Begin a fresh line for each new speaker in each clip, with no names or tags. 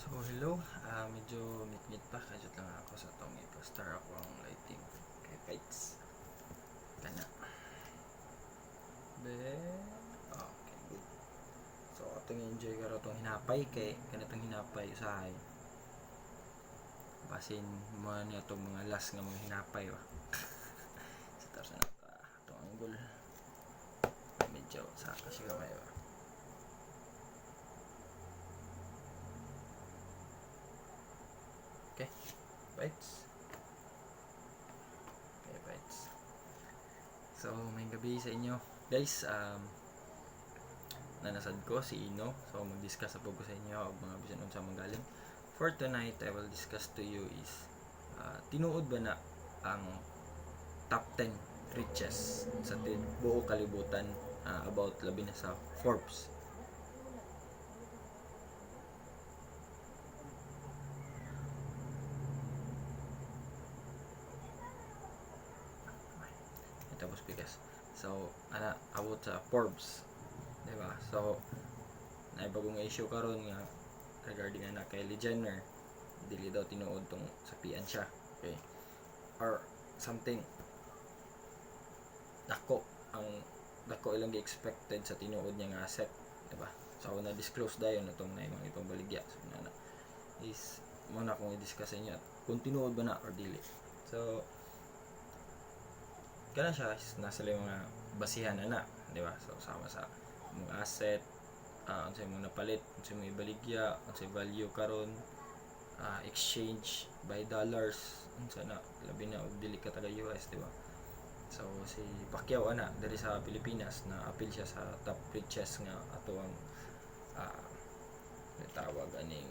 So hello, medyo ngit-ngit pa, kadyot lang ako sa tong i-star ako ang lighting. Okay, lights. Kana. Be. Okay, good. So atong enjoy karon tong hinapay kay kanitong hinapay usahay. Basin mo ni atong mga last nga mga hinapay ba. Sa tapos na atong angle. Medyo sa kasi gamay ba. Okay, bites. Okay, bites. So, may gabi sa inyo. Guys, nanasad ko si Ino. So, mag-discuss po ko sa inyo og mga bisan unsa manggaling. For tonight, I will discuss to you is tinuod ba na ang top 10 riches sa buo kalibutan, about labi na sa Forbes. Tapos bigas. So, ana abot sa Forbes. Di ba? So, naibagong issue karon nga regarding ana Kylie Jenner, dili daw tinuod tong sapian siya. Okay. Or something dako ang dako ilang gi-expected sa tinuod niya nga asset, di ba? So na-disclose dayon atong na imong itong baligya. So na is mo na akong i-discuss sa inyo at kung tinuod ba na or dili. So kana siya is nasa yung mga basihan na na, di ba? So sama sa mga asset, unsay imong napalit, unsay imong ibaligya, unsay value karon, exchange by dollars, unsa na labi na og dili ka taga US, di ba? So si Pacquiao ana diri sa Pilipinas na apil siya sa top richest nga ato ang tawag aning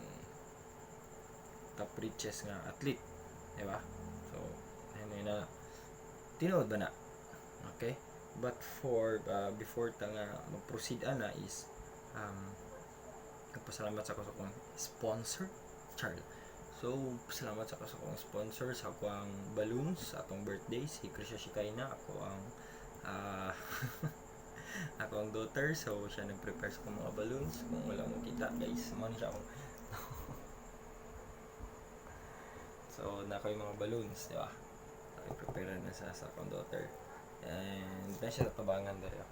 top richest nga athlete, di ba? So ano na tinuod ba na? Okay? But for before ta nga mag-proceed ana is nagpasalamat sa ako sa akong sponsor, Charles. So, salamat sa ako sa akong sponsor sa akong balloons sa atong birthday, si Krisha Shikaina, ako ang ako ang daughter, so siya nag-prepare sa akong mga balloons. Kung wala mo kita, guys, mo ni siya akong so, nako yung mga balloons, di ba? Nag-prepare na sa akong daughter. And na siya sa tabangan dere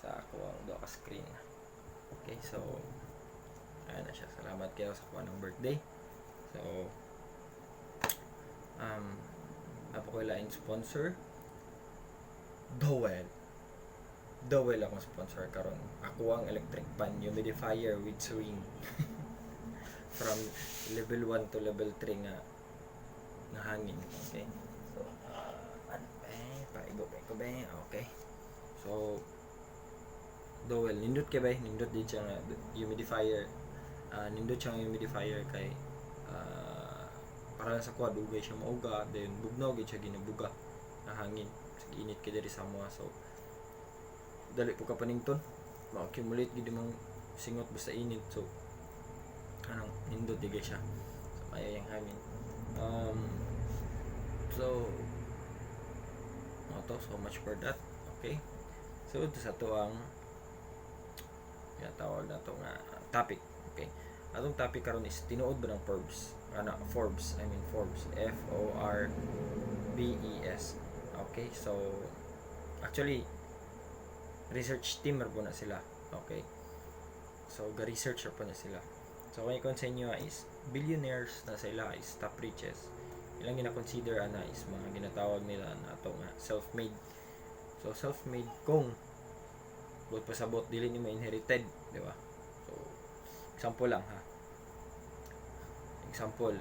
sa ako ang duha ka screen. Okay, so ayan na siya. Salamat kayo sa kuha ng birthday. So apo ko lain sponsor, Dowel. Dowel akong sponsor karon. Ako ang electric pan humidifier with swing from level 1 to level 3 nga nga hangin. Okay. So, ano ba? Paigo ba? Okay. So, Dowel, nindot kay ba? Nindot din siya nga humidifier. Nindot siya nga humidifier kay para lang sa kuha, dugay siya mauga, then bugnaw gid siya ginabuga na hangin. Sige, init kay diri sa mga, so dali po ka panington, ma-accumulate gid imong singot basta init. So anong nindot di siya. So kaya yung hangin. So to, so much for that. Okay. So ito sa to ang tawag na to nga topic. Okay. Atong topic karon is tinuod ba ng Forbes? Ana Forbes, I mean Forbes, F O R B E S. Okay, so actually research team ra po na sila. Okay. So ga-research ra po na sila. So kung i sa inyo is billionaires na sila is top riches. Ilang gina-consider ana is mga ginatawag nila na ato nga self-made. So self-made kung buot pasabot dili nimo inherited, di ba? So example lang ha. Example,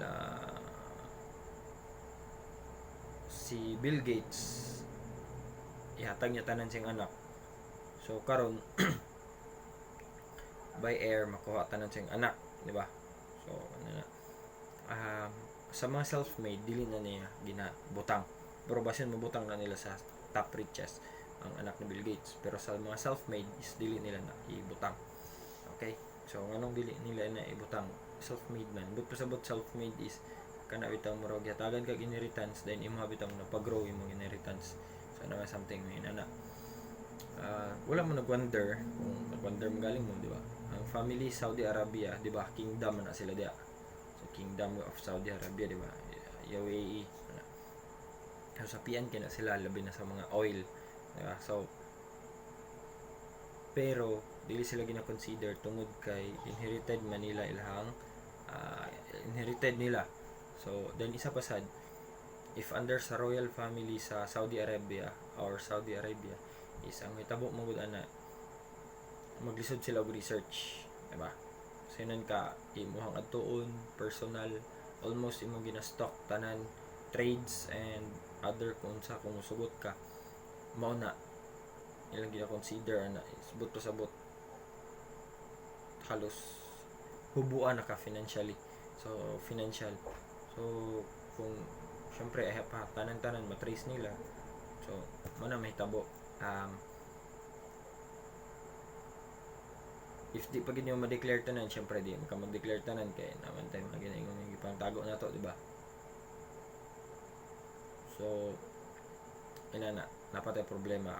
si Bill Gates ihatag niya tanan siyang anak. So karon by heir makuha tanan siyang anak, di ba? So ano na. Sa mga self-made dili na niya ginabutang. Pero basin mabutang na nila sa top riches ang anak ni Bill Gates. Pero sa mga self-made is dili nila na ibutang. Okay? So nganong dili nila na ibutang self-made man? But pasabot self-made is kana bitaw murag hatagan kag inheritance, then imo bitaw na pag-grow imong inheritance. So ano nga something may inana. Wala mo nag-wonder kung nag-wonder mo galing mo, di ba? Ang family Saudi Arabia, di ba? Kingdom na sila diya. Kingdom of Saudi Arabia, di ba? UAE. Ana. So sapian kay na sila, labi na sa mga oil, di ba? So pero dili sila gina-consider tungod kay inherited man nila ilahang inherited nila. So then isa pa sad, if under sa royal family sa Saudi Arabia or Saudi Arabia is ang hitabo mo gud ana, maglisod sila og research, di ba? Sinan ka imuhang adtuon personal, almost imong gina-stock tanan, trades and other, kung unsa, kung musugot ka, mao na ilang gina-consider ana is but pa sabot halos hubuan na ka financially. So financial, so kung syempre ay pa tanan-tanan matrace nila, so mo na mahitabo. If di pa gid nimo ma-declare tanan, syempre di man ka mag-declare tanan kay naman tayo mga ginaingon nga gipangtago nato, di ba? So inana, napatay problema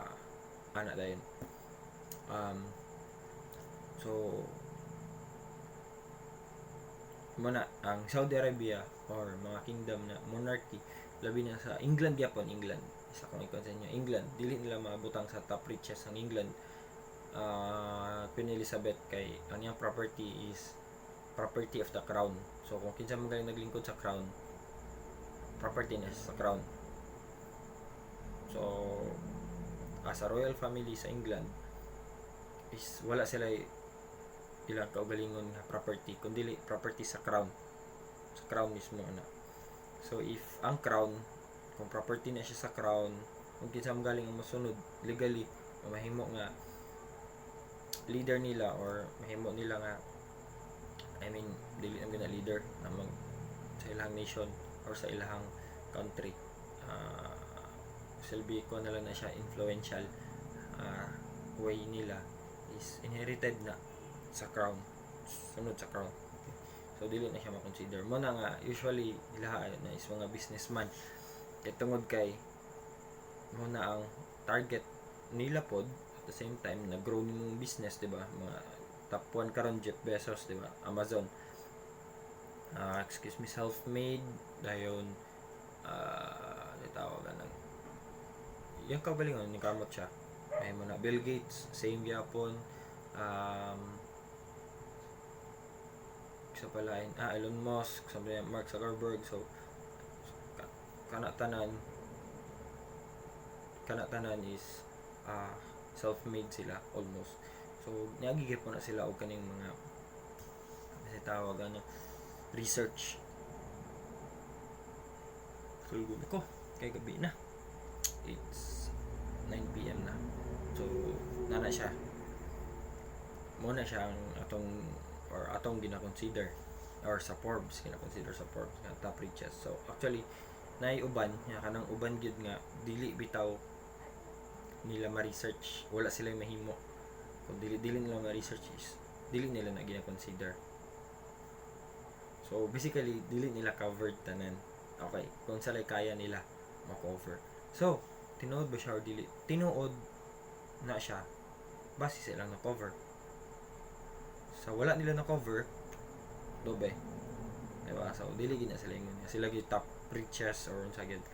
ana dayon. So mo na ang Saudi Arabia or mga kingdom na monarchy, labi na sa England gyapon. England, isa kong ikon sa inyo, England, dili nila maabutang sa top riches ang England. Queen Elizabeth, kay ang iyang property is property of the crown. So kung kinsa man galing naglingkod sa crown, property na sa crown. So as a royal family sa England is wala sila ilang kaugalingon nga property kundi property sa crown, sa crown mismo ana. So if ang crown, kung property na siya sa crown, kung kinsa man galing ang mosunod legally, mahimo nga leader nila or mahimo nila nga, I mean, dili na gina leader na mag sa ilang nation or sa ilang country, silbi ko na lang na siya influential way nila is inherited na sa crown, sunod sa crown. Okay. So dili na siya ma-consider mo na nga usually ilaha na is mga businessman kay tungod kay mo na ang target nila pod. At the same time, nag-grow nimong business, di ba? Mga top 1 karon, Jeff Bezos, di ba? Amazon, excuse me, self-made dayon. Tawag ng yung kaugalingon ni kamot siya ay mo na. Bill Gates, same gyapon. Isa pala, Elon Musk, sabi niya, Mark Zuckerberg. So kana tanan is self-made sila almost. So niagi po na sila og kaning mga kasi tawag ano, research. Tulog ko kay gabi na, it's 9 p.m. na. So nana siya, mo na siya ang atong or atong gina-consider or sa Forbes, gina-consider sa Forbes nga top richest. So actually naay uban nga kanang uban gyud nga dili bitaw nila ma-research, wala sila mahimo. Kung dili dili nila ma-research is dili nila na gina-consider. So basically dili nila covered tanan, okay? Kung sa kaya nila ma-cover. So tinuod ba siya or dili tinuod na siya base sa ilang na-cover? Sa wala nila na-cover, dobe, diba? So dili gid na sila ingon nga sila gyud top richest or unsa gyud.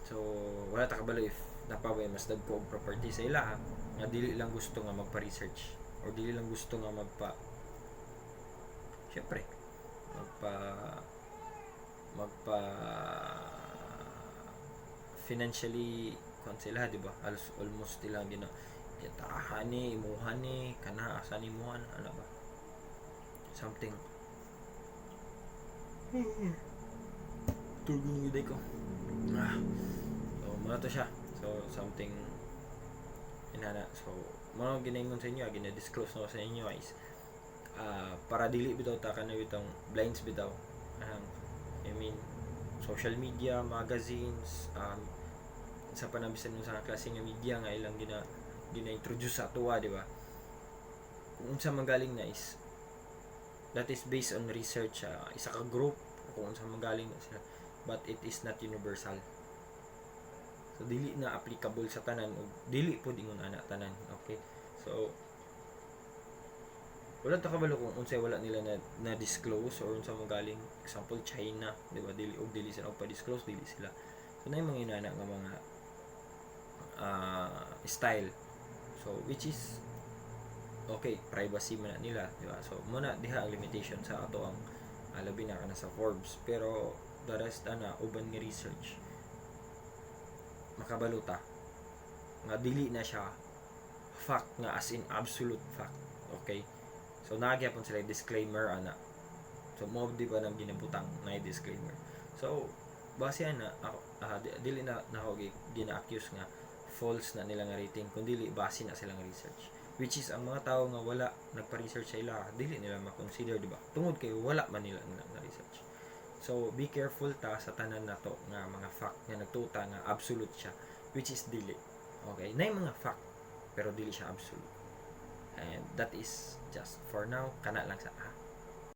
So wala ta kabalo if napabay mas dagko og property sa ila ha, nga dili lang gusto nga magpa-research or dili lang gusto nga magpa, syempre, magpa financially kon sila, di ba? Halos almost ilang gina tahan ni imuhan ni kana asa ni imuhan ano ba, something. Tulog na gyud ko. So mao to siya. So something inana. So mao ginaingon sa inyo, gina-disclose na ko sa inyo is para dili bitaw ta kana bitong blinds bitaw ang, I mean, social media, magazines, sa panabisan sa klase nga media nga ilang gina gina-introduce sa atoa, di ba? Kung unsa man galing na is that is based on research, isa ka group kung unsa man galing na sila, but it is not universal. So dili na applicable sa tanan ug dili pud ingon ana tanan, okay? So Wala ta kabalo kung unsay wala nila na disclose or unsa mo galing. Example, China, di ba? Dili og dili sila pa disclose, dili sila. So na yung mga inana nga mga style. So which is okay, privacy man na nila, di ba? So muna diha ang limitation sa ato ang labi na kana sa Forbes, pero the rest ana, uban nga research, makabalo ta nga dili na siya fact nga as in absolute fact, okay? So naa gyapon sila disclaimer ana. So mo di ba nang ginabutang na disclaimer? So base ana ako, dili na nako gina-accuse nga false na nila nga rating, kun dili base na silang research, which is ang mga tao nga wala nagpa-research sa ila, dili nila ma-consider, di ba, tungod kay wala man nila na research. So be careful ta sa tanan nato nga mga fact nga nagtuta nga absolute siya, which is dili. Okay, na mga fact pero dili siya absolute. And that is just for now. Kana lang sa, ah.